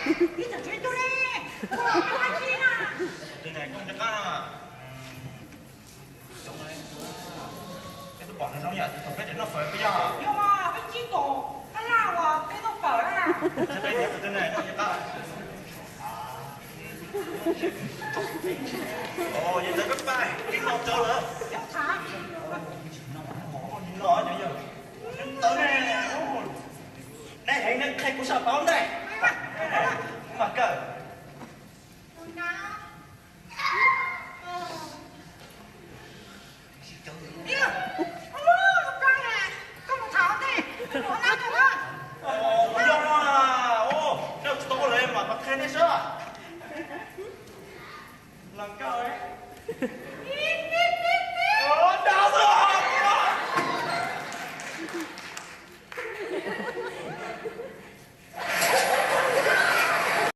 Ib txwm tshuav ib tug ne, ua ua dab tsi na? Tus ne koj nco qab na. Peb twb pom nws zoo yam thaum peb tseem noj fawm peb yog. Yog mas, peb tsib tus tab laj uas peb noj fawm na. Peb niam tus ne noj nco qab. Yog ntawd peb pais, peb noj tsau lawm. Noj, noj, noj, noj, noj heev, nej qhia kuv sab pauv ntej. Mas kawg. Ua yog na, ua, nej tsis tau ua li mas qhia nej sab. Los kawg.